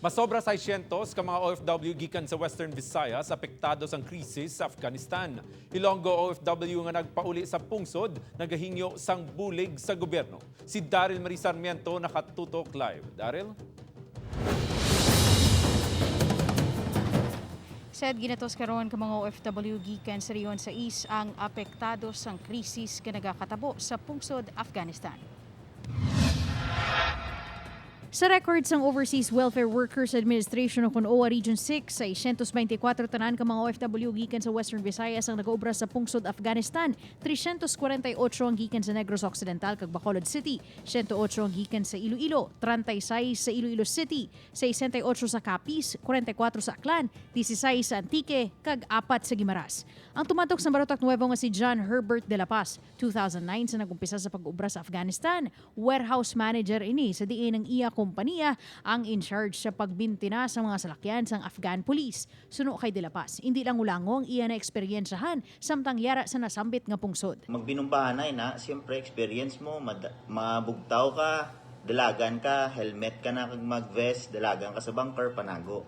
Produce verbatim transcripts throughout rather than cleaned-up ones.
Pasobra seiscientos ka mga O F W gikan sa Western Visayas apektado sang krisis sa Afghanistan. Ilonggo O F W nga nagpauli sa pungsod nagahingyo sang bulig sa gobyerno. Si Daryl Marie Sarmiento nakatutok live. Daryl? Sed, ginatos karon ka mga O F W gikan sa Rehiyon sais ang apektado sang krisis nga nagakatabo sa pungsod Afghanistan. Sa record sang Overseas Welfare Workers Administration o kon OWWA Region six, seiscientos beintikwatro tanan ka mga O F W gikan sa Western Visayas ang nagaobra sa pungsod Afghanistan, trescientos kwarenta y ocho ang gikan sa Negros Occidental kag Bacolod City, siyento ocho ang gikan sa Iloilo, treinta y seis sa Iloilo City, sesenta y ocho sa Capiz, kwarenta y kuwatro sa Aklan, dieciséis sa Antique, kag apat sa Guimaras. Ang tumatok sa Barotac Nuevo nga si John Herbert de la Paz, two thousand nine sa nag-umpisa sa pag-obra sa Afghanistan, warehouse manager ini sa diin ang iya kompanya ang in charge sa pagbintina sa mga salakyan sang Afghan police. Suno kay De La Paz, indi lang ulango ang iya naeksperyensyahan samtang yara sa nasambit nga pungsod. Magbinumbahanay na, siyempre experience mo, mad- mabugtaw ka, dalagan ka, helmet ka na kag mag-vest, dalagan ka sa bunker, panago.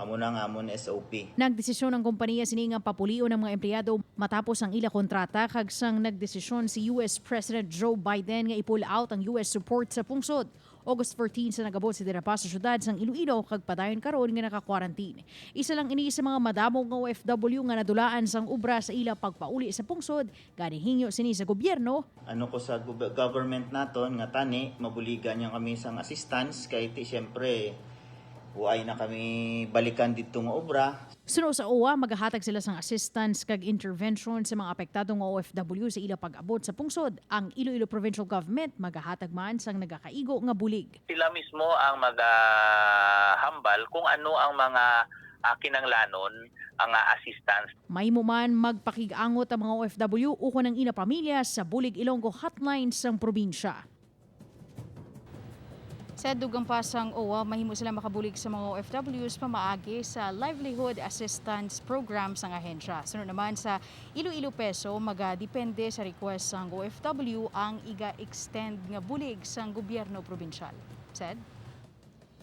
Amo na ang amon S O P. Nagdesisyon ang kompanya sini nga papulion ang mga empleyado matapos ang ila kontrata kag sang nagdesisyon si U S President Joe Biden nga i-pull out ang U S support sa pungsod. August fourteen sa nagabot si De La Paz sa syudad sang Iloilo kag padayon karon nga naka-quarantine. Isa lang ini sa mga madamo nga O F W nga nadulaan sang obra sa ila pagpauli sa pungsod, gani hingyo sini sa gobyerno. Ano ko sa gov- government naton nga tani mabuligan niya kami sang assistance kay ti siyempre buay na kami balikan didto nga obra. Suno sa OWWA, magahatag sila sang assistance kag intervention sa mga apektado nga O F W sa ila pag-abot sa pungsod. Ang Iloilo Provincial Government magahatag man sang nagakaigo nga bulig. Sila mismo ang magahambal kung ano ang mga ah, kinanglanon ang ah, assistance. Mahimo man magpakig-angot ang mga O F W ukon ang ila pamilya sa Bulig Ilonggo Hotline sang probinsya. Sa dugang pa sang OWWA, mahimo sila makabulig sa mga O F Ws pamaagi sa Livelihood Assistance Program sang ahensya. Sunod naman sa Iloilo Peso, magadepende sa request sang O F W ang iga-extend nga bulig sang gobyerno probinsyal. Sed?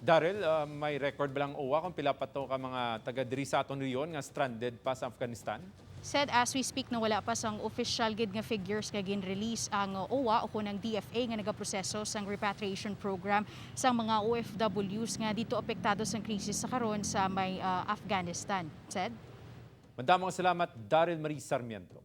Daryl, ah, may record ba lang OWWA kung pila pa to ka mga taga diri sa aton rehiyon nga stranded pa sa Afghanistan? Sed, as we speak, no, wala pa sang official gid nga figures nga gin-release ang OWWA o kun ang D F A nga nagaproseso sang repatriation program sang mga O F Ws nga dito apektado sang krisis sa karon sa may, ah, Afghanistan. Sed? Madamo nga salamat, Daryl Marie Sarmiento.